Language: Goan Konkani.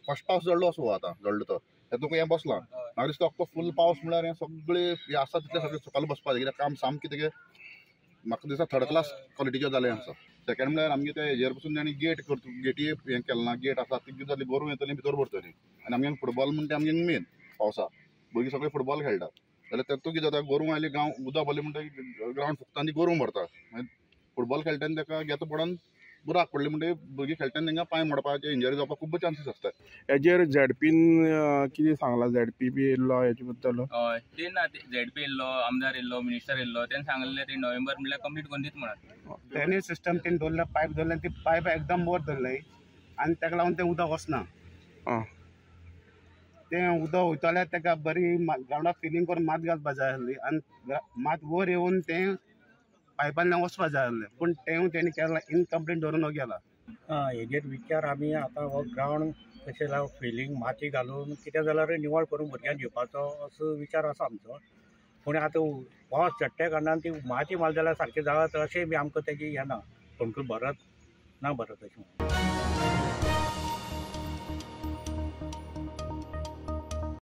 फर्स्ट पावस जडलो असो आतां जडलो तो तुका हें बसलां. म्हाका दिसता अख्खो फूल पावस म्हणल्यार हें सगळें हें आसा तितलें सगळें सकयल बसपा जाय, कित्याक काम सामकें तेगे म्हाका दिसता थर्ड क्लास क्वॉलिटीचें जालें आसा. सेकंड म्हणल्यार आमगे ते हेजेर पसून तांणी गेट करता, गेटी हें केलें ना, गेट आसा ती कितें जातली गोरवां येतलीं भितर भरतलीं. आनी आमगे फुटबॉल म्हणटा आमगे मेन पावसा भुरगीं सगळीं फुटबॉल खेळटात जाल्यार तातूंत कितें जाता, गोरवां आयलीं गांव उदक भरलें म्हणटकीर ग्रावंड फुगता आनी गोरवां भरता. मागीर फुटबॉल खेळटा आनी ताका घेता पडोन बुराक पडले म्हणटकीर भुरगीं खेळटा तांकां पांय मोडपाचे इंजरी जावपाक खूब चान्सीस आसतात. हेजेर झेडपीन कितें सांगलां, झेडपी बी येयल्लो हेजे बद्दल? हय ते ना, झेडपी येयल्लो, आमदार येयल्लो, मिनिस्टर येयल्लो, तेणें सांगलें ते नोव्हेंबर म्हणल्यार कंप्लीट करून दीत म्हणून. ड्रेनेज सिस्टम तेणी दवरल्या, पायप दवरल्या, ती पायप एकदम वयर धरले आनी ताका लागून तें उदक वचना. तें उदक वयता जाल्यार ताका बरी ग्रावंडाक फिलींग करून मात घालपा जाय आसली आनी मात वयर येवन तें पायपांतल्यान वचपा जाय आसलें, पूण तें तेणी केलां इनकम्प्लीट दवरून गेला. हेजेर विचार आमी आतां हो ग्रावंड कशें जावं फिलींग माती घालून कितें जाल्यार निवळ करून भुरग्यांक घेवपाचो असो विचार आसा आमचो. पूण आतां पावस चडट्या कारणान ती माती मारली जाल्यार सारकें जाता अशें बी आमकां तेजी हें ना, फोंडकूल भरत ना भरत अशें.